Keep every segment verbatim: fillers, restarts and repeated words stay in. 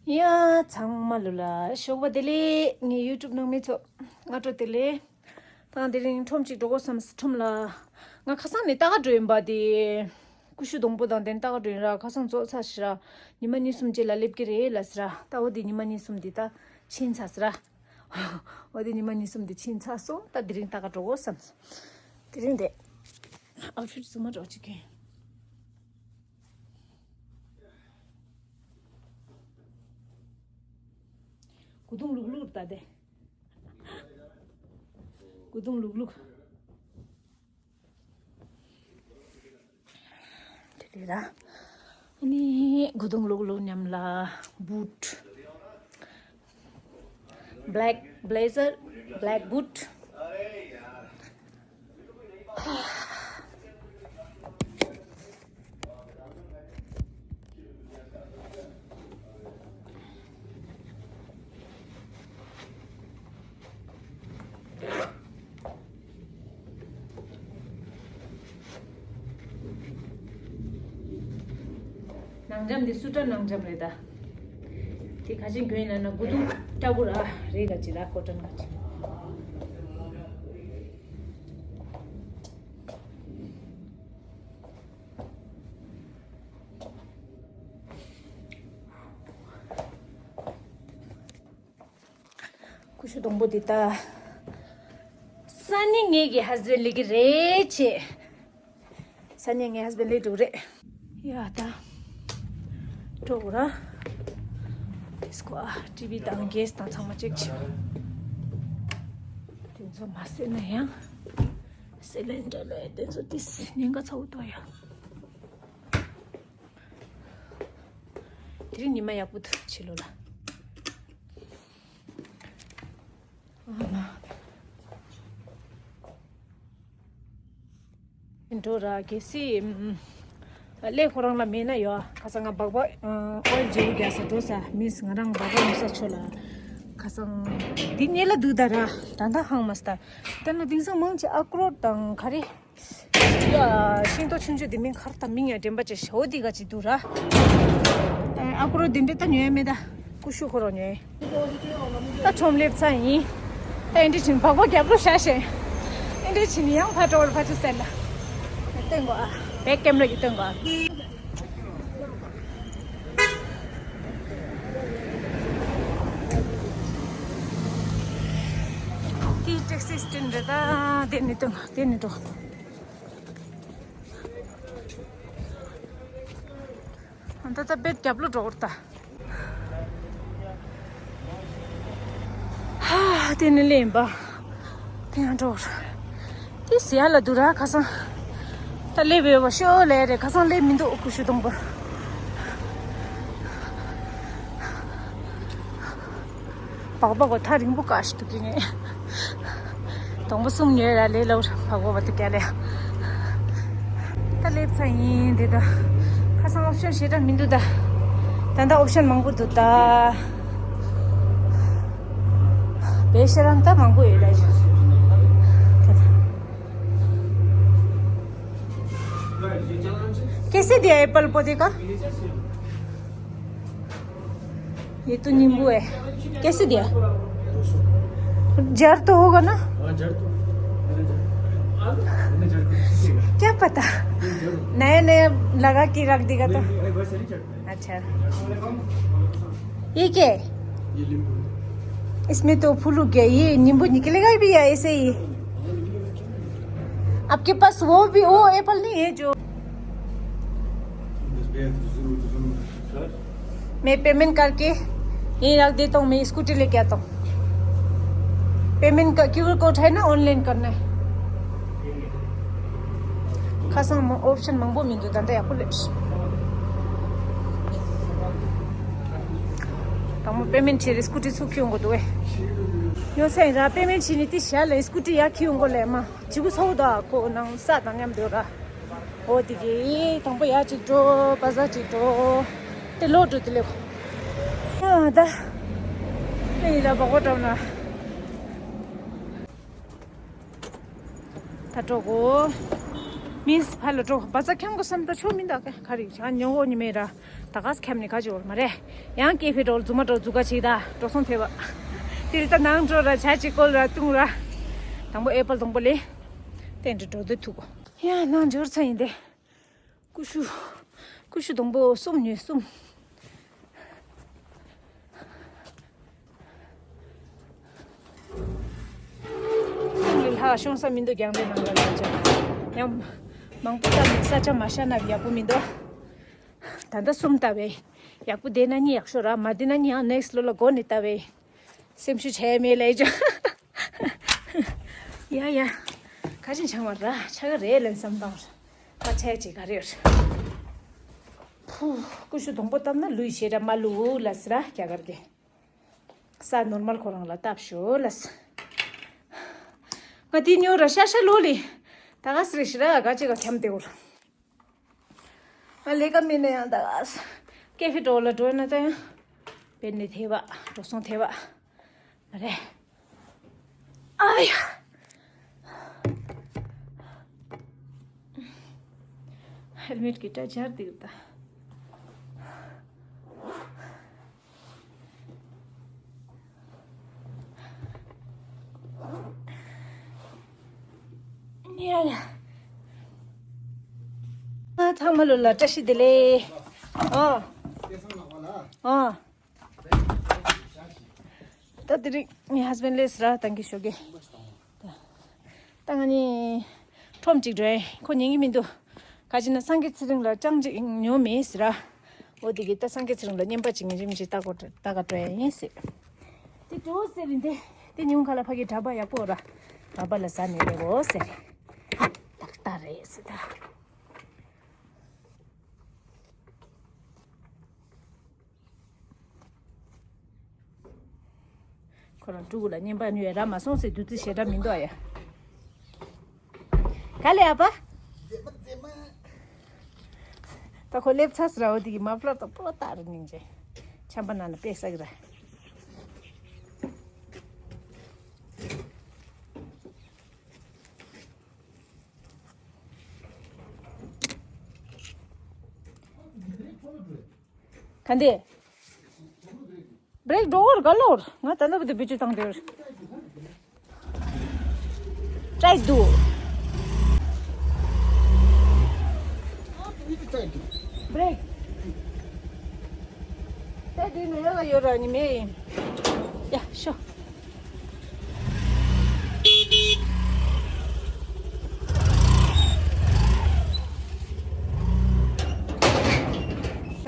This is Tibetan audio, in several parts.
ཡ། ཚང་མ་ལོ་ལ་ཞོགས་པ་བདེ་ལེགས། ངའི་ཡུ་ཊུབ་ནང་མི་ཚོ་སྔ་དྲོ་བདེ་ལེགས། ད་དེ་རིང་ཁྲོམ་གཅིག་འགྲོ་དགོས་བསམ། ཁྲོམ་ལ་ང་ཁ་སང་ནས་ལྟ་ག་འགྲོ་ཡིན་པ་དེ། ཀུ་ཤུ་སྡོང་པོ་དང་དེ་ལྟ་ག་འགྲོ་ཡིན་ར། ཁ་སང་རྫོགས་ཚར་ཤག་ར། ཉི་མ་གཉིས་གསུམ་རྗེས་ལ་སླེབས་ཀྱི་རེད་ལབ་ཟེར་ར། ད་འོ་དེ་ཉི་མ་གཉིས་གསུམ་དེ་ད་ཕྱིན་ཚར་ཟེར་ར། འོ་དེ་ཉི་མ་གཉིས་གསུམ་དེ་ཕྱིན་ཚར་སོང་། ད་དེ་རིང་ལྟ་ག་འགྲོ་དགོས་བསམ། དེ་རིང་དེ་ཨའུ་ཊི་ཕིཊ་རྫུན་མ་འདྲ་བོ་ཅིག་གྱོན། གོས་ཐུང་ལུག་ལུག་ད་དེ། གོས་ཐུང་ལུག་ལུག་དེ་རེད་ར། ཨ་ནི་གོས་ཐུང་ལུག་ལུག་མཉམ་ལ་བུཊ། Black blazer, black boot. ནང་འགྲམ་འདི་སུ་ཏྲ་ནང་འགྲམ་རེད་ད། དེ་ག་ཅིག་གྱོན་ཡིན་ན་ན་གོས་ཐུང་ལྟ་བུ་ར་རེད། ག་ཅིག་ར་ཀོ་ཊོན་ག་ཅིག་ཀུ་ཤུ་སྡོང་པོ་འདི་ད། སང་ཉིན་ངེད་ཀྱི་ཧ་སི་བྷེན་ཌི་སླེབས་ཀྱི་རེད་ཅེས། སང་ཉིན་ངའི་ཧ་སི་བྷེན་ཌི་སླེབས་འགྲོ་གི་རེད། ཡ་ད། འགྲོ་དགོས་ར། ཌི་སི་ཀོ་ཨ་ཊི་ཝི་དང་གེ་སི་དང་ཚང་མ་ཅེག་བྱེད། དེ་ཚོ་མ་ཟེར་ན་ཡང་། སི་ལིན་ཌར་ལས་དེ་ཚོ་ཏིས་ཉེན་ཁ་ཚ་བོ་འདུག་ཡ། དེ་རིང་ཉི་མ་ཡག་པོ་འདུག་ཕྱི་ལོགས་ལ། ཨ་མ། འགྲོ་ར་གལ་སྲིད། ཨམ། ཀླད་ཁོ་རང་ལ་མེད་ན་ཡོད། ཁ་སང་ང་སྦག་སྦག་ཨོ་ཡིལ་བརྗེ་པོ་རྒྱག་ས་འགྲོ་ས་མིས་ང་རང་སྦག་སྦག་མི་ས་ཆོ་ལ། ཁ་སང་འདི་ཉེ་ལ་འདུག་ད་ར། ད་ད་ཧང་མ་སྟ། ད་ན་དེང་སང་མང་ཆེ་ཨ་ཀྲོད་དང་ག་རེ། ཡ། ཤིང་ཏོག་ཆུང་ཆུང་དེ་མིང་ཁར་དང་མིང་ཡང་དྲན་པ་ཅེ་ཞའོ་དེ་ག་ཅིག་འདུག་ར། ཨ་ཀོ་རོ་དེ་འདྲ་ད་ཉོ་ཡ་མེད་ད། ཀུ་ཤུ་ཁོ་རང་ཉོ་ཡ། ད་ཁྲོམ་སླེབས་ཚར་ཡིན། ད་ཨེ་འདྲ་བྱིན་སྦག་སྦག་རྒྱབ་ལོ་བཞག་ཞེ། ཨེ་འདྲ་བྱིན་ཡང་ཕ་ཀྲོ་བར་ཕ་ཆུ་ཟེར་ལ། སྟོན་གོ་ཨ། བེག་ཀེམ་ར་གི་སྟོན་གོ་ཨ། དེའི་ཊེག་སི་སི་ཊེན་ཌི་རེད་ད། དེ་ནས་སྟོན་གོ་དེ་ནས་འགྲོ། ད་ལྟ་དཔེ་རྒྱབ་ལོ་འགྲོ་བར་ལྟ། ཧ། དེ་ནི་ལེན་པ། དེ་ཡང་འགྲོ་བར། དེ་ཟེར་ཡ་ལ་འདུག་ར་ཁ་སང་། ད་སླེབས་ཡོད་པ་ཤོ་ལས་རེད། ཁ་སང་སླེབས་མི་འདུག་ཀུ་ཤུ་སྡོང་པོ། སྦག་སྦག་གོ་ཐག་རིང་པོ་ཀ་ཞིག་འདུག་གི་ངས། དང་པོ་གསུམ་ཉོས་ར་ལས་ལོ་སྦག་སྦག་བ་དུ་ཀ་ལས། ད་སླེབས་ཚར་ཡིན་དེ་ད། ཁ་སང་ཨོབ་ཤན་ཞེ་དྲག་མི་འདུག་ད། ད་ད་ཨོབ་ཤན་མང་པོ་འདུག་ད། བེ་ཤ་རང་ད་མང་པོ་ཡོད་ད། कैसे दिया एप्पल पौधे का? ये तो नींबू है। कैसे दिया? दो सौ। जार तो होगा ना? हाँ, जार तो। मैंने जार, मैंने जार को सीखेगा। क्या पता? ये जार। नया नया लगा के रख देगा तो। नहीं, नहीं, वैसे नहीं चढ़ता है। अच्छा। ये क्या है? ये नींबू है। इसमें तो फूल उग गया। ये नींबू निकलेगा भी या ऐसे ही? आपके पास वो भी, वो एप्पल नहीं है जो मैं पेमेंट करके यहीं रख देता हूँ, मैं स्कूटी लेके आता हूँ। पेमेंट का क्यूआर कोड है ना, ऑनलाइन करना है। ཁ་སང་མོ་ཨོབ་ཤན་མང་པོ་མི་འདུག་ད་ལྟ་ཡག་པོ་ལེབ། དང་པོ་པེ་མེན་བྱེད་རེ་སྐུ་ཊི་ཚུར་ཁྱེར་ཡོང་དགོས་འདུག་ཨེ། ཡོད་ཚད་ར་པེ་མེན་བྱེད་ནི་དེ་ཞལ་ལ་སྐུ་ཊི་ཡར་ཁྱེར་ཡོང་དགོས་ལེ་མ། ཇི་གུ་ཚ་བོ་དག་ཁོ་ནང་ས་དང་མཉམ་དུ་ར། འོ་དེ་གི་དང་པོ་ཡར་གཅིག་འགྲོ། བ་ཟ་གཅིག་འགྲོ། དེ་ལོག་འགྲོ་དེ་ལེབ། ཨ་ད། ཨེ་ཡིན་ལ་བ་གོ་འགྲོ་ན། ད་འགྲོ་གོ། མིས་ཕ་ལ་འགྲོ། བ་ཟ་འཁྱམ་གོ་བསམ་ད་ཆོ་མི་འདུག་ག་ག་རེ་བྱ་ཉོ་འོ་ཉི་མེ་ར། ད་ག་ས་ཁྱམས་ནས་ག་ཅི་བོར་མ་རེད། ཡང་སྐྱེ་འཕེལ་འགྲོ་རྫུན་མ་འགྲོ་རྫུན་ཁ་ཅིག་ད་འགྲོ་སོང་ཐེབས་པ། དེ་རི་ད་ནང་འགྲོ་ར་ཇ་ཅིག་བསྐོལ་ར་བཏུང་ར། དང་པོ་ཨེ་པལ་དང་པོ་ལས། དེ་འདྲ་འགྲོ་འདོད་ཐུག་ཡང་ནང་འབྱོར་ཚ་ཡིན་ཏེ། ཀུ་ཤུ། ཀུ་ཤུ་དང་པོ་གསུམ་ཉོས་གསུམ། གསུམ་ལས་ལྷག་ཤོང་ས་མི་འདུག་རྒྱང་རིང་ནང་ལ་ལ་ཅག་ཡང་མང་པོ་བཏབ་ནས་ས་ཆ་མ་ཤར་ན་ཡག་པོ་མི་འདུག་ད་ལྟ་གསུམ་བཏབ་པས། ཡག་པོ་བསྡད་ན་གཉིས་ཡག་ཤོས་ར། མ་བསྡད་ན་གཉིས་ཡང་ནེག་སི་ལོ་ལ་སྒོ་ནས་བཏབ་པས། སེམས་ཤུགས་ཆག་ཡ་མེད་ལབ་ཡ་ཅོ། ཡ་ཡ། ཁ་ཆེ་ཆང་བ་ར་ཆ་ག་རེ་ལན་བསམ་བཏང་ར། ཁ་ཆེ་ཅིག་ག་རེ་ཡོད། ཕུ། ཀུ་ཤུ་དང་པོ་བཏབ་ན་ལུས་ཞེ་དྲག་མ་ལུས་ལ་ཟེར་ར་རྒྱ་གར་གྱི། ས་ནོར་མལ་ཁོ་རང་ལ་བཏབ་ཤོག་ལ་ཟེར། ང་དེ་ཉོ་ར་ཤ་ཤ་ལོ་ལི། ད་ག་སི་རེ་ཤི་ར་ག་ཅི་ག་འཁྱམ་དེ་འོར། ང་ལས་ཀ་མེད་ན་ཡང་ད་ག་ས། ཀེ་ཧྥེ་འགྲོ་ལ་འགྲོ་ན་ད་ཡང་། བེད་ནས་ཐེབས་པ་འགྲོ་སོང་ཐེབས་པ། མ་རེད། ཨ་ཡ། ཧེལ་མེད་ཀྱི་སྐྲ་འབྱར་འདུག་ད། ཡ་ཡ། ཨ་ཚང་མ་ལོ་ལ་བཀྲ་ཤིས་བདེ་ལེགས། ཨོ། ཨོ། ད་དེ་རིང་ངའི་ཧས་བྷེན་ཌི་ལས་ར་བཏང་གི་ཞོགས་ཀས། ད་ང་ནི་ཁྲོམ་གཅིག་འགྲོ་ཡིན། ཁོ་ཉན་གི་མི་འདུག་ག་ཅི་ན་སངས་རྒྱས་ཚེ་རིང་ལ་ཅང་ཅིག་ཉོ་མེད་ཟེར་ར། འོ་དེ་གི་ད་སངས་རྒྱས་ཚེ་རིང་ལ་རྔན་པ་ཅིག་ངེད་རིམ་ཅིག་ལྟ་གོ་ལྟ་ག་འགྲོ་ཡ་ཡིན་ཟེར། དེ་འགྲོ་ཟེར་རིན་དེ། དེ་ཉུང་ཁ་ལ་ཕ་གི་གྲྭ་པ་ཡག་པོ་ར། གྲྭ་པ་ལ་ཟ་ནས་རེད་གོ་ཟེར། ཏག་ཏག་རེད་ཟེར་ད། ཁོ་རང་ཕྲུ་གུ་ལ་རྔན་པ་ཉོས་རག་མ་སོང་ཟེར་བདུད་རྩི་ཞེ་དྲག་མི་འདུག་ཨ་ཡ། ག་ལེ་ཨ་ཕ། ད་ཁོ་སླེབས་ཚར་ཟེར་ར། འོ་དེ་གི་མ་ཕླར་དང་པོ་ལ་བཏགས་རེ་སྙིང་རྗེ། ཆམ་པ་ནང་ལ་དཔེ་ཟ་གི་ར། ག་འདི། བྷི་རེག་འགྲོ་བར་ག་ལོར། ང་ད་ལྟ་བུ་དེ་བེད་སྤྱོད་བཏང་དེར། ཀྲའི་འདུག་བྷི་རེག་ད་དེ་ནས་ཡོད་ལ་ཡོད་ར་ཉི་མའི། ཡ་ཤོ།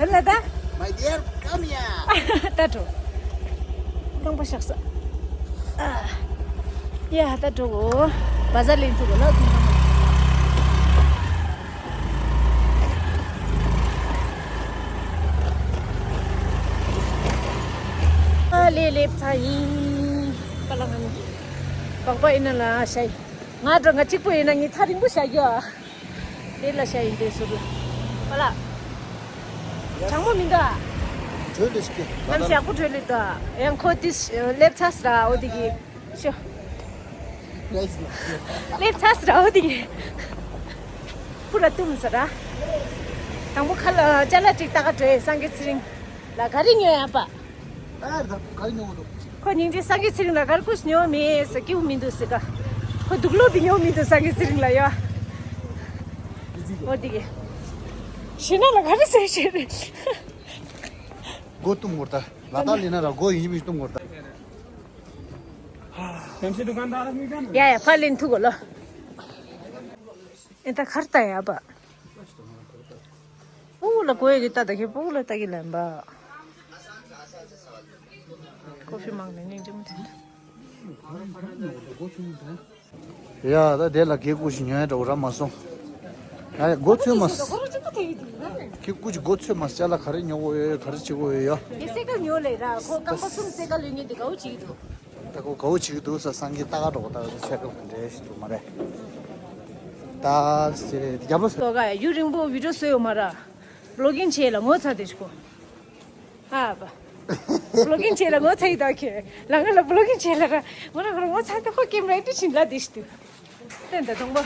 ཨ་ལ་ད། My dear, come here. ད་འགྲོ། རྐང་པ་བཤགས་ས། ཨ། ཡ་ད་འགྲོ་གོ། བ་ཟ་ལེན་ཐུག་གོ་ལ། ཨ་ལེ་ལེབ་ཚ་ཡིན། པ་ལ་ང་ནི། སྦག་སྦག་ཡིན་ན་ལ་ཤ་ཡི། ང་འགྲོ་ང་གཅིག་པུ་ཡིན་ན་ངས་ཐག་རིང་པོ་བཞག་རྒྱུ་ཨ། དེ་ལ་ཤ་ཡིན་དེ་ཟུར་ལ། པ་ལ། གྲང་མོ་མི་འདུག་ཨ། གྲོས་ལས་ཤིག་གི། ང་ཞག་པོ་གྲོས་ལས་འདུག་ཨ། ཡང་ཁོ་དེ་སླེབས་ཚར་ཟེར་ཨ། འོ་དེ་གི་ཤོ། སླེབས་ཚར་ཟེར་ཨ། འོ་དེ་གི་པུ་ར་ཏུམ་ཟེར་ཨ། དང་པོ་ཁ་ལ་ཅ་ལག་ཅིག་ལྟ་ག་འགྲོ་ཡས། སངས་རྒྱས་ཚེ་རིང་ལ་ག་རེ་ཉོ་ཡ་པ། ཨ་རེ་ད་ག་རེ་ཉོ་གི་འདུག་ཁོ་སྙིང་རྗེ། སངས་རྒྱས་ཚེ་རིང་ལ་ག་རེ་ཀུ་ཤུ་ཉོ་མེད་ཟེར། སྐྱིད་པོ་མི་འདུག་ཟེར་ག་ཁོ་དུག་ལོག་དེ་ཉོ་མི་འདུག་སངས་རྒྱས་ཚེ་རིང་ལ་ཡ། འོ་དེ་གི་ཤི་ན་ལ་ག་རེ་ཟེར་ཤེས་རེད། སྒོ་བཏུམ་དགོས་ད། ལ་དྭགས་ལས་ན་ར་སྒོ་ཡིན་མི་བཏུམ་དགོས་ད། ཡ་ཡ་ཕར་ལེན་ཐུག་གོ་ལོ། ཨེ་ད་གར་ལྟ་ཡ་པ། སྤུ་གུ་ལ་གོ་ཡ་གི་ལྟ་ད་ཁྱེད་སྤུ་གུ་ལ་ལྟ་གི་ལན་པ། ཀོ་ཧྥི་མང་ནས་སྙིང་རྗེ་མོ་དེ་འདུག་ཡ་ད་དེ་ལ་གེ་ཀུ་ཤུ་ཉོ་ཡ་འདྲ་བོ་རག་མ་སོང་། ཡ་ཡ་སྒོ་ཚོད་མ། ཁྱེད་ཀུ་ཤུ་སྒོ་ཚོད་མ་ཅ་ལག་ག་རེ་ཉོ་དགོས་ཡོད། ག་རེ་བྱེད་དགོས་ཡོད་ཡ། དེ་སེ་ཀལ་ཉོ་ལེ་ར་ཁོ་རྐང་པ་གསུམ་སེ་ཀལ་ལོན་ངེས་དེ་དགའ་བོ་བྱེད་ཀྱི་འདུག་ད་ཁོ་དགའ་བོ་བྱེད་ཀྱི་འདུག་ས། སངས་རྒྱས་ལྟ་ག་འགྲོ་ག་ད་ཚེ་སྐབས་ཀྱི་འདྲེ་ཞིག་འདུག་མ་རེད། ད་སེ་རྒྱ་པོ་ས། ཏོ་ག་ཡུན་རིང་པོ་བི་ཌིའོ་བཟོས་ཡོད་མ་ར། བི་ལོག་གིང་བྱས་ལ་ངོ་ཚ་དེ་ཞིག་གོ་ཧ་པ། བི་ལོག་གིང་བྱས་ལ་ངོ་ཚ་ཡི་ད་ཁྱེད་ལ་ང་ལ་བི་ལོག་གིང་བྱས་ལ་ར་ང་ར་ཁོ་ར་ངོ་ཚ་དེ་ཁོ་ཀེམ་ར་ཏི་ཕྱིན་ལ་དེ་ཞིག་འདུག་ཏན་ད་དང་པོ།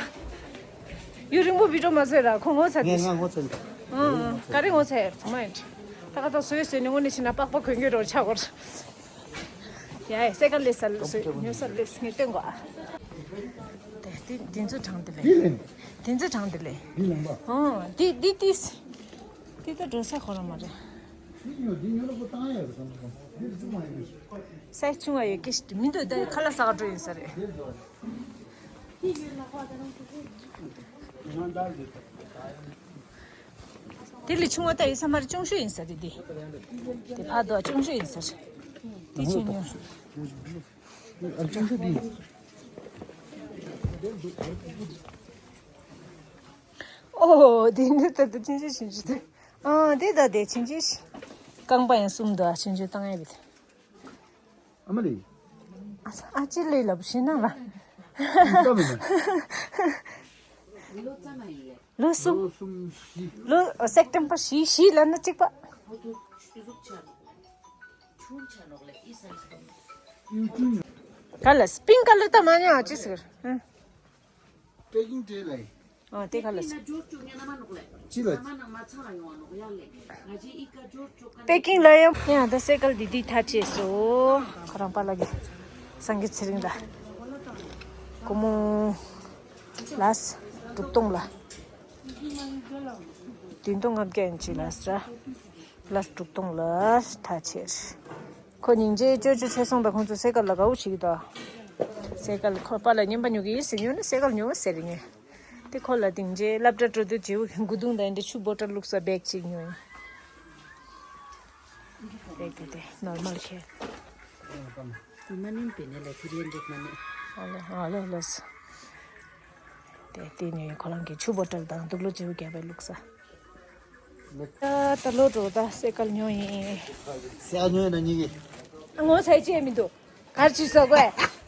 ཡུན་རིང་པོ་བི་ཌིའོ་མ་བཟོས་ར་ཁོ་ངོ་ཚ་དེ་ངས་ང་ཞིག་ངོ་ཚ་ཡི། ཨང་ཨང་ག་རེ་ངོ་ཚ་ཡར་ཚང་མ་ཡིན། ད་ག་ད་སོས་སོས་ནས་དངོས་གནས་བྱས་ན་པགས་པ་གོན་གྱི་རོ་ཆགས་གོ། ཡ་ཡ་སེ་ཀ་ལས་ས་ལས་སོས་ཉོ་ས་ལས་ངས་སྟོན་གོ་ཨ། དེ་དེ་དེ་ཚོ་དྲངས་དེ་བས། དེ་ཚོ་དྲངས་དེ་ལས། འདི་ལངས་པ། ཨོ་དེ་དེ་དེ། དེ་ད་འགྲོ་ས་ཁོ་རང་མ་རེད། འདི་ཉོ་འདི་ཉོ་ལ་ཁོ་བཏང་ཡ་རེད་བསམ་སོང་། འདི་ཆུང་བ་ཡོད་གི། སའི་ཆུང་བ་ཡོད་གི་ཞིག་མི་འདུག་ད་ཁ་ལག་ཟ་ག་འགྲོ་ཡིན་ས་རེད། དེ་ལས་ཆུང་བ་ད་ཡིན་ས་མ་རེད། ཅུང་ཤོས་ཡིན་ས་རེད་དེ། དེ་ཕར་དུ་ཅུང་ཤོས་ཡིན་ས་རེད། དེ་ཆུང་ཉོ། ཨ་ཅུང་ཤོས་དེ་ཡིན། ཨོ་དེ་འདི་ད་ད་ཅུང་ཤོས་ཞིག་ཞིག་དེ། ཨ་དེ་ད་དེ་ཆུང་ཆུང་ཞིག་རྐང་པ་ཡང་གསུམ་འདུག་ཨ་ཆུང་ཆུང་བཏང་ཡ་རེད། ཨ་མ་ལི། ཨ་ཨ་ཅི་ལི་ལབ་ཤེས་ན་ལ། ལོ་གསུམ། ལོ་གསུམ་བཞི། ལོ་སེབ་ཊེམ་བར་བཞི་བཞི་ལབ་ན་གཅིག་པ། ག་ལ་སི་པིང་ཀ་ལར་ད་མ་ཉོ་ཨ་ཅི་ཟེར། ཨ། པེ་ཀིང་ཏྲེ་ལ་ཡིན། ཨ་དེ་ག་ལ་སི། ཅི་ལ། པེ་ཀིང་ལ་ཡང་ཡང་ད་སེ་ཀལ་འདི་འདི་ཐ་ཆད་སོ། ཁོ་རང་པཱ་ལགས་ཀྱི་སངས་རྒྱས་ཚེ་རིང་ལ། སྒོར་མོ་ལགས་དྲུག་སྟོང་ལ། བདུན་སྟོང་ལྔ་བརྒྱ་ཡིན་ཅི་ལགས་སི་ར། ལགས་དྲུག་སྟོང་ལ་ཐ་ཆད། ཁོ་སྙིང་རྗེ་ཅོ་ཅོ་ཆེ་སོང་པས་ཁོང་ཚོ་སེ་ཀལ་ལ་དགའ་བོ་བྱེད་ཀྱི་འདུག་སེ་ཀལ་ཁོ་པཱ་ལགས་རྔན་པ་ཉོ་གི་ཡིན་ཟེར་ཉོ་ན་སེ་ཀལ་ཉོ་ཟེར་རེད་ངས། དེ་ཁོ་ལ་སྙིང་རྗེ་སློབ་གྲྭ་འགྲོ་དུས་བྱིའུ་གི་མགོ་རྡུང་དང་འདྲ་ཆུ་བོ་ཊལ་བླུགས་ས་བེག་ཅིག་ཉོས་ཡིན། བེག་དེ་དེ་ནོར་མལ་ཁྱེར། དེ་མ་ནིང་པེ་ནེ་ལ་ཁྱེར་ཡན་འདུག་མ་ནི། ཨ་ལེ་ཨ་ལེ་ལེ། དེ་དེ་ཉོས་ཡིན་ཁོ་རང་གི་ཆུ་བོ་ཊལ་དང་དུག་ལོག་བྱིའུ་རྒྱག་པའི་བླུགས་ས། ད་ལོ་འགྲོ་ད་སེ་ཀལ་ཉོ་ཡིན། སེ་ཀལ་ཉོ་ཡིན་ན་ཉིན་གི། ངོ་ཚ་ཅི་མི་འདུག་གར་ཅི་ཟ་གོ་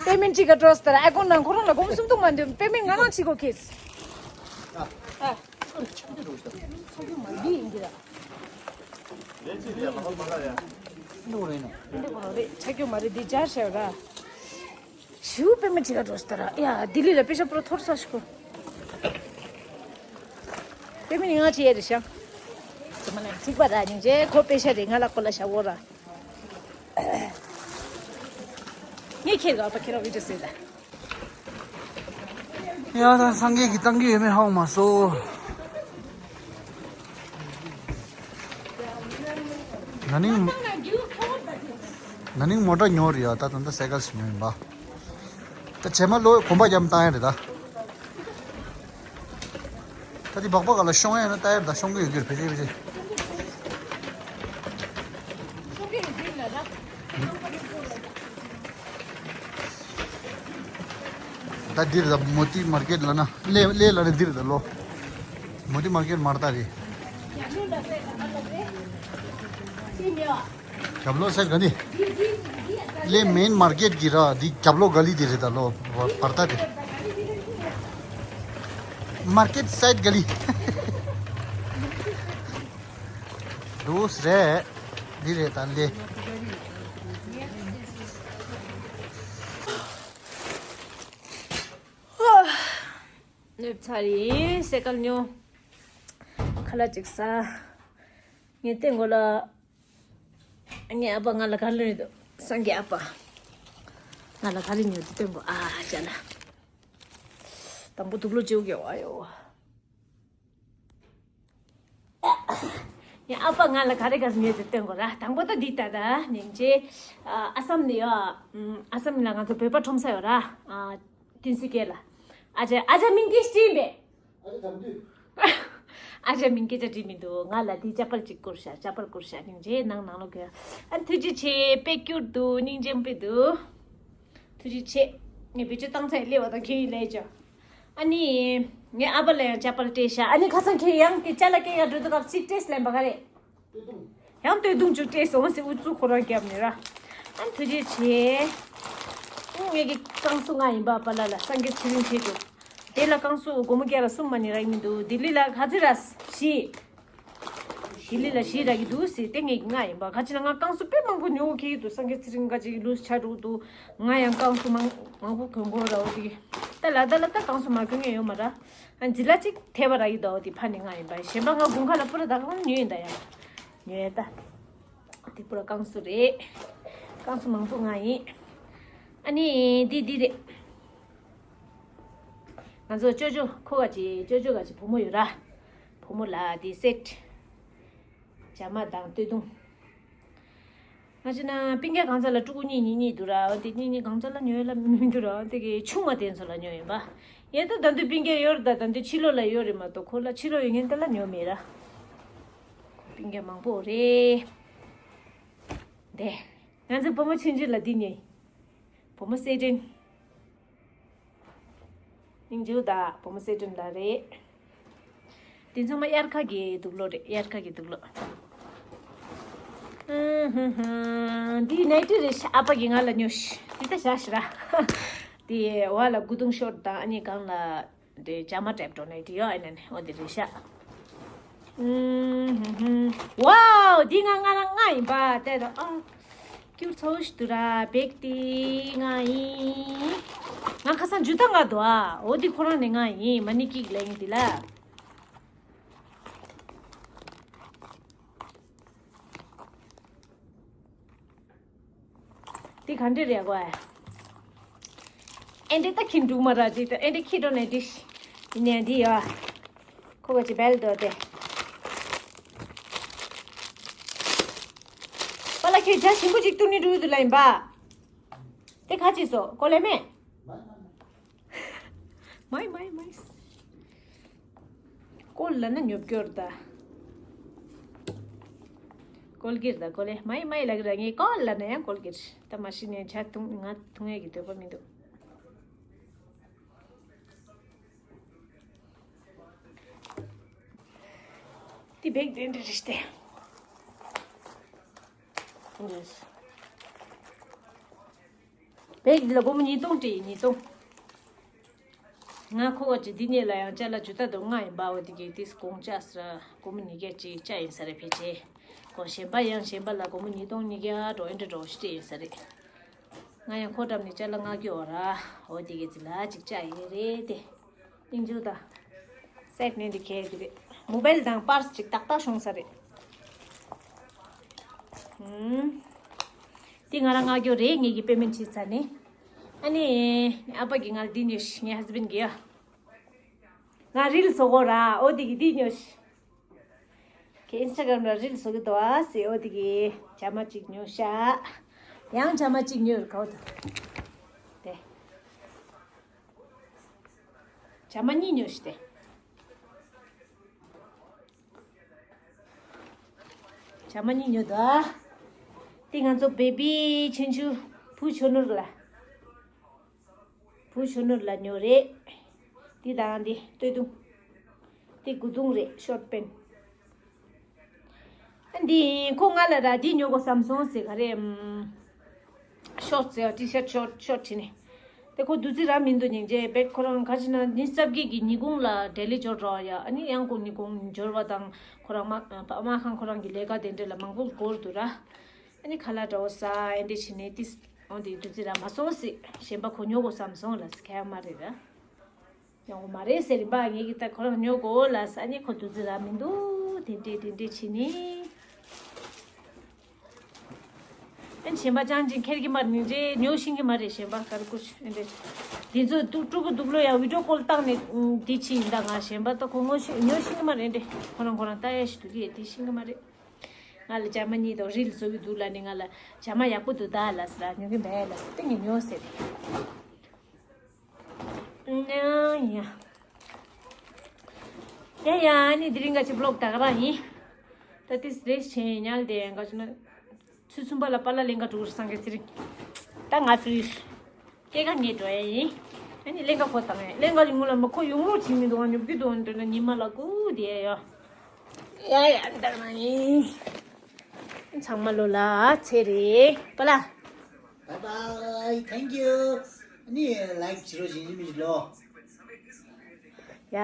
པེ་མེན་ཊི་ག་འགྲོ་སྟར་ཨ་ཀོན་ནང་ཁོ་རང་ལ་སྒོར་མོ་སུམ་སྟོང་མ་འདུག་པེ་མེན་ཊི་ང་རང་བྱེད་དགོས་ཁེས། ཨ། ཆ་རྒྱུ་མ་རེད་འདི་ར། འདི་གོ་རེད་ཆ་རྒྱུ་མ་རེད་འདི་སྦྱར་བྱས་ར། ཞུ་པེ་མེན་ཊི་ག་འགྲོ་སྟར་ཡ་ལྡི་ལི་ལ་པེ་ཤ་པུ་ར་ཐོར་ས་ཤི་གོ། པེ་མེན་ཊི་ང་ཅི་ཡེ་རེ་ཤང་། ཙི་མ་ན་ཚིག་པ་ར་ཉིན་ཅེ་ཁོ་པེ་ཤ་རེ་ང་ལ་ཁོ་ལ་ཤ་བོ་ར། ངས་ཁྱེད་ཀྱི་ཨ་ཕ་ཁྱེད་རང་བི་ཌི་ཡོ་བཟོས་ད། ཡ་ད་སངས་རྒྱས་ཀྱི་བཏང་གི་ཡོད་མེད་ཧ་གོ་མ་སོང་། ན་ནིང་། ན་ནིང་མོ་ཊ་ཉོ་རེད་ཡ་ད་ད་ལྟ་སའི་ཀལ་ཞིག་ཉོ་ཡིན་པ། ད་རྗེས་མ་ལོ་གོམ་པ་རྒྱབ་བཏང་ཡ་རེད་ད། ད་དེ་སྦག་སྦག་ག་ལ་ཤོང་ཡ་ན་ལྟ་ཡ་རེད་ད་ཤོང་གི་ཡོད་གི་རེད་ཕལ་ཆེར་ཕལ་ཆེར། ད་འདིར་ད་མོ་ཏི་མར་ཀེད་ལ་ན་ལེ་ལེ་ལ་ནི་འདིར་ད་ལོ། མོ་ཏི་མར་ཀེད་མར་ད་རེད། རྒྱབ་ལོ་སའི་ག་ནི། ལེ་མེན་མར་ཀེད་ཀྱི་ར་འདི་རྒྱབ་ལོ་ག་ལི་འདི་རེད་ད་ལོ་བར་ད་དེ། མར་ཀེད་སའི་ག་ལི། འདུག་རེད། འདི་རེད་ད་ལེ། ནུབ་ཚར་ཡིན་སེ་ཀལ་ཉོ། ཁ་ལག་ཅིག་ཟ། ངས་བསྟན་གོ་ལ། ངའི་ཨ་ཕ་ང་ལ་ག་ལ་རེད་འདུག་སངས་རྒྱས་ཨ་ཕ། ང་ལ་ག་རེ་ཉོས་ཏེ་སྟོན་དགོས་ཨ་ཅག་ལ། དང་པོ་དུག་ལོག་བྱེའུ་གི་ཨ་ཡོ། ངའི་ཨ་ཕ་ང་ལ་ག་རེ་ག་རེ་ཉོས་ཏེ་སྟོན་དགོས་ར་དང་པོ་ད་འདི་ལྟ་ད་ཉིན་ཅེ། ཨ་སམ་ནས་ཡོ། ཨ་སམ་ནས་ང་ཚོ་བོད་པ་ཁྲོམ་ས་ཡོད་ར། ཨ་ཏིན་སི་ཀེ་ལ། ཨ་ཅེ་ཨ་ཅག་མིང་གི་སྟིང་བེ། ཨ་ཅག་མིང་སྐད་ཆ་དྲིས་མི་འདུག་ང་ལ་དེ་ཅ་པལ་གཅིག་བསྐུར་ཤག་ཅ་པལ་བསྐུར་ཤག་སྙིང་རྗེ་ནང་ནང་ལོག་གི་ཨ་ཐུགས་རྗེ་ཆེ་དཔེ་སྐྱུར་འདུག་སྙིང་རྗེ་པོ་འདུག་ཐུགས་རྗེ་ཆེ། ངས་བེད་སྤྱོད་བཏང་ཚར་སླེབས་པ་དང་ཁྱེད་ཡིན་ལས་ཅོ། ཨ་ནི། ངའི་ཨ་ཕ་ལ་ཡང་ཅ་པལ་སྤྲད་ཤག་ཨ་ནི་ཁ་སང་ཁྱེད་ཡང་དེ་ཅ་ལག་སྐྱེལ་ཡག་འགྲོ་དུས་སྐབས་ཅིག་སྤྲད་ལེན་པ་ག་རེད། ཡང་སྟོད་ཐུང་ཅིག་སྤྲད་སོང་ཟེར་ཨུ་ཚུགས་ཁོ་རང་བརྒྱབ་ནས་ར། ཨ་ཐུགས་རྗེ་ཆེ། ཨུ་ངེད་ཀྱི་བསྐང་གསོ་ང་ཡིན་པ་པ་ལ་ལ་སངས་རྒྱས་ཚེ་རིང་བྱེད་འདུག་དེ་ལ་བསྐང་གསོ་སྒོར་མོ་བརྒྱ་ལ་གསུམ་མ་ནི་རག་གི་མི་འདུག་ལྡི་ལི་ལ་ག་ཚོད་རག་བཞི། ལྡི་ལི་ལ་བཞི་རག་གི་འདུག་ཟེར་དེ་ངེད་ཀྱི་ང་ཡིན་པ་ག་ཅི་ན་ང་བསྐང་གསོ་དཔེ་མང་པོ་ཉོ་གི་འདུག་སངས་རྒྱས་ཚེ་རིང་ག་ཅིག་ལུས་ཆ་འགྲོ་འདུག་ང་ཡང་བསྐང་གསོ་མང་མང་པོ་གོན་གོ་ར་འོ་དེ། ད་ལ་ད་ལ་ད་བསྐང་གསོ་མ་གོན་མཁན་ཡོད་མ་ར། ཨ་འཛི་ལ་ཅིག་ཐེབས་པ་ར་ཡི་ད་འོ་དེ་ཕ་ནི་ང་ཡིན་པ་གཞན་པ་ང་དགུན་ཁ་ལ་པུ་ར་ད་གང་ཉོས་ཡིན་ད་ཡང་། ཉོས་ད། དེ་པུ་ར་བསྐང་གསོ་རེད། བསྐང་གསོ་མང་པོ་ང་ཡིན། ཨ་ནི་འདི་འདི་རེད། ང་ཚོ་ཅོ་ཅོ་ཁོ་ག་ཅི་ཅོ་ཅོ་ག་ཅི་བུ་མོ་ཡོད་ར། བུ་མོ་ལ་འདི་སེཊ། ཇ་མ་དང་སྟོད་ཐུང་། ང་ཅི་ན་པིང་ཀ་གང་ཚ་ལ་ཕྲུ་གུ་གཉིས་གཉིས་གཉིས་འདུག་ར། འོ་དེ་གཉིས་གཉིས་གང་ཚ་ལ་ཉོས་ལ་མི་འདུག་ར། འོ་དེ་གི་ཆུང་མ་དེ་ཚོ་ལ་ཉོས་ཡིན་པ། ཡ་ད་ད་འདི་པིང་ཀ་ཡོད་ར། ད་ད་འདི་ཕྱི་ལོགས་ལ་ཡོད་རེད་མ་གཏོགས་ཁོ་ལ་ཕྱི་ལོགས་ཡོད་ངན་དེ་ལ་ཉོས་མེད་ར། པིང་ཀ་མང་པོ་རེད། དེ། ང་ཚོ་བུ་མོ་ཆུང་ཆུང་ལ་འདི་ཉོས། བུ་མོ་སེ་ཏྲིན། སྙིང་རྗེ་པོ་ད་བུ་མོ་སེ་ཏྲིན་ལ་རེད། འདི་ཚང་མ་དབྱར་ཁ་གི་དུག་ལོག་རེད། དབྱར་ཁ་གི་དུག་ལོག་ཨ་ཧ་ཧ། འདི་ནའི་ཊི་རེད་ཤག་ཨ་ཕ་གིས་ང་ལ་ཉོས་ཤག་འདི་ད་བཞག་ཤག་ར། འདི་འོག་ལ་སྐུ་གདུང་ཤོར་དང་ཨ་ནི་སྒང་ལ། དེ་ཇ་མ་ཊེབ་འགྲོ་ནས་དེ་ཡོད་ཨེ་ནས་ཨོ་དེ་རེད་ཤག་ཝའོ། འདི་ང་ང་རང་ང་ཡིན་པ་དེ་ད་ཨ། སྐྱུར་ཚ་བོ་ཞིག་འདུག་ར། བེག་དེ་ང་ཡིན། ང་ཁ་སང་ཇུ་ཏ་ང་འདུག་ཨ། འོ་དེ་ཁོ་རང་ནས་ང་ཡིན། མ་ནི་ཀིག་ལེང་དེ་ལ། འདི་ག་འདྲ་རེད་གོ། ཨེ་འདྲ་ད་ཁྱི་འདུག་མ་ར། འདི་ད་ཨེ་འདྲ་ཁྱི་འགྲོ་ནས་འདི་ཡིན་ནས་འདི་ཡ། ཁོ་ག་ཅི་བེལ་དོ་དེ། པ་ལ་ཁྱོད་ཇ་ཞིམ་པོ་ཅིག་བཏུང་ནི་འགྲོ་གི་འདུག་ལ་ཡིན་པ། དེ་ག་ཅི་སོ་ཀོ་ལེ་མེ། མའི་མའི་མའི། ཀོལ་ལ་ན་ཉོབ་སྐྱོར་ད། ཀོལ་གིར་ད་ཀོ་ལེ་མའི་མའི་ལ་གི་ར་ངས་ཀོལ་ལ་ན་ཡང་ཀོལ་གིར། ད་མ་ཤི་ནས་ཇ་འཐུང་ང་འཐུང་ཡས་ཀྱི་འདོད་པ་མི་འདུག་དེ་བེག་དེ་འདྲ་རེད་དེ། འདྲ། བེག་འདི་ལ་སྒོར་མོ་ཉིས་སྟོང་སྤྲད་ཡིན། ཉིས་སྟོང་། ང་ཁོ་བ་ཅི་འདི་ཉེ་ལ་ཡང་ཅ་ལག་ཇུ་ཏ་དང་ལྔ་ཡིན་པ། འོ་དེ་གི་དེ་གོང་ཅག་ཟེར་སྒོར་མོ་ཉིས་བརྒྱ་ཅིག་ཅག་ཡིན་ས་རེད་ཕལ་ཆེར། གོང་གཞན་པ་ཡང་གཞན་པ་ལ་སྒོར་མོ་ཉིས་སྟོང་ཉིས་བརྒྱ་འགྲོ་ཨེ་འདྲ་འགྲོ་ཞིག་སྤྲད་ཡིན་ས་རེད། ང་ཡང་ཁོ་འགྲམ་ནས་ཅ་ལག་མངགས་ཀྱི་ཡོད་ར། འོ་དེ་གི་ཚི་ལ་ཅིག་ཅག་ཡིན་རེད་དེ། སྙིང་རྗེ་པོ་ད། སེཊ་ནས་འདི་ཁྱེར་གི་རེད། མོ་བེལ་དང་པར་སི་ཅིག་ཏག་ཏག་ཤོང་ས་རེད། ཧུམ། འདི་ང་རང་མངགས་རྒྱུ་རེད། ངེད་ཀྱི་པེ་མེན་ཊི་བྱས་ཚར་ནས། ཨ་ནི། ཨ་ཕ་གིས་ང་ལ་འདི་ཉོས་ཤིག་ངའི་ཧས་བྷེན་གྱིས་ཡ། ང་རིལ་བཟོ་གོ་ར། འོ་དེ་གིས་འདི་ཉོས་ཤིག་ཁྱེད་ཨིན་སི་ཊ་གྷ་རམ་ལ་རིལ་བཟོ་གི་འདུག་ཨ་ཟེར། འོ་དེ་གིས་ཇ་མ་གཅིག་ཉོས་ཤག་ཡང་ཇ་མ་གཅིག་ཉོས་ར་གོ་ད། དེ། ཇ་མ་གཉིས་ཉོས་ཤིག་དེ། ཇ་མ་གཉིས་ཉོས་འདུག་ཨ། དེ་ང་ཚོ་བེ་བི་ཆུང་ཆུང་བུ་ཆུང་ནོར་ལ། བུ་ཆུང་ནོར་ལ་ཉོས་རེད། འདི་དང་འདི་སྟོད་ཐུང་། འདི་སྐུ་གདུང་རེད། ཤོར་ཊི་པེན། ཨ་འདི་ཁོ་ང་ལ་ར་འདི་ཉོ་དགོས་བསམ་སོང་ཟེར་ག་རེ། ཨམ། ཤོར་ཊི་ཟེར་ཊི་ཤར་ཊི་ཤོར་ཊི་ཤོར་ཊི་བྱས་ནས། དེ་ཁོ་བདུད་རྩི་རག་མི་འདུག་སྙིང་རྗེ། བེག་ཁོ་རང་ག་ཅི་ན་ཉིན་རྩ་བརྒྱད་ཀྱི་ཉིན་གུང་ལ་ལྡི་ལི་འབྱོར་རོགས་ཡ། ཨ་ནི་ཡང་ཁོ་ཉིན་གུང་འབྱོར་བ་དང་ཁོ་རང་མ་མ་ཁང་ཁོ་རང་གི་ལས་ཀ་དེ་འདྲ་ལ་མང་པོ་འགོར་འདུག་ར། ཨ་ནི་ཁ་ལག་འདྲ་བོ་ཟ་ཨེ་འདྲ་བྱས་ནས་ཏིས་འོང་དེ་བདུད་རྩི་རག་མ་སོང་ཟེར། གཞན་པ་ཁོ་ཉོ་དགོས་བསམ་སོང་ལ་ཟེར་ཁ་ཡ་མ་རེད་ར། ཡོང་གི་མ་རེད་ཟེར་རིམ་པ་ངེད་ཀྱི་ད་ཁོ་རང་ཉོ་དགོས་ལ་ཟེར། ཨ་ནི་ཁོ་བདུད་རྩི་རག་མི་འདུག་དེ་འདྲས་དེ་འདྲས་བྱས་ནས། ཨ་ནི་གཞན་པ་ཅང་ཅིག་ཁྱེར་གྱི་མ་རེད། ཉིན་རེ་ཉོ་ཤེས་ཀྱི་མ་རེད། གཞན་པ་ཀར་ཀུ་ཆུ་ཨེ་འདྲས། དེ་ཚོ་ཏུ་ཕྲུ་གུ་སྡུག་ལོ་ཡ་བི་ཌི་ཡོ་ཀོལ་བཏང་ནས་དེ་བྱས་ཡིན། ད་ང་གཞན་པ་ད་ཁོ་ངོ་ཤེས་ཉོ་ཤེས་ཀྱི་མ་རེད། འདྲས་ཁོ་རང་ཁོ་རང་ལྟ་ཡ་ཞིག་འདུག་གི་དེ་ཤེས་ཀྱི་མ་རེད། ང་ལ་ཇ་མ་གཉིས་དང་རིལ་བཟོ་གི་འདུག་ལ་ནི་ང་ལ་ཇ་མ་ཡག་པོ་འདུག་ད་ལ་ཟེར། ཉོ་གི་མེད་ལ་ཟེར། ཏིང་ངེ་ཉོ་ཟེར། ཡ་ཡ། ཡ་ཡ། ཨ་ནི་དེ་རིང་ག་ཅི་བི་ལོག་ད་ག་རང་ཡིན། ད་ཏིས་རེས་བྱས་ཉལ་དེ་ག་ཅི་ན། ཚུལ་གསུམ་པ་ལ་པཱ་ལགས་ལེན་ག་འགྲོ་གི་རེད་སངས་རྒྱས་ཚེ་རིང་། ད་ང་ཚོའི་སྐྱེས་སྐར་ངས་འགྲོ་ཡ་ཡིན། ཨ་ནི་ལེན་ག་ཁོ་བཏང་ཡ། ལེན་ག་ཡོང་ལ་མ་ཁོ་ཡོང་རོགས་བྱེད་མི་འདུག་ང་ཉོབ་ཀྱི་འདུག་འདྲ་ན་ཉི་མ་ལ་སྐུ་དེ་ཡ། ཡ་ཡ་ད་ག་རང་ཡིན། ཚང་མ་ལོ་ལ་ཚེ་རེད་པཱ་ལགས། Bye bye, thank you. ཨ་ནི་ལའིཀ་བྱེད་རོགས་བྱེད་ཉི་མ་ཞིག་ལོ། ཡ་ཡ།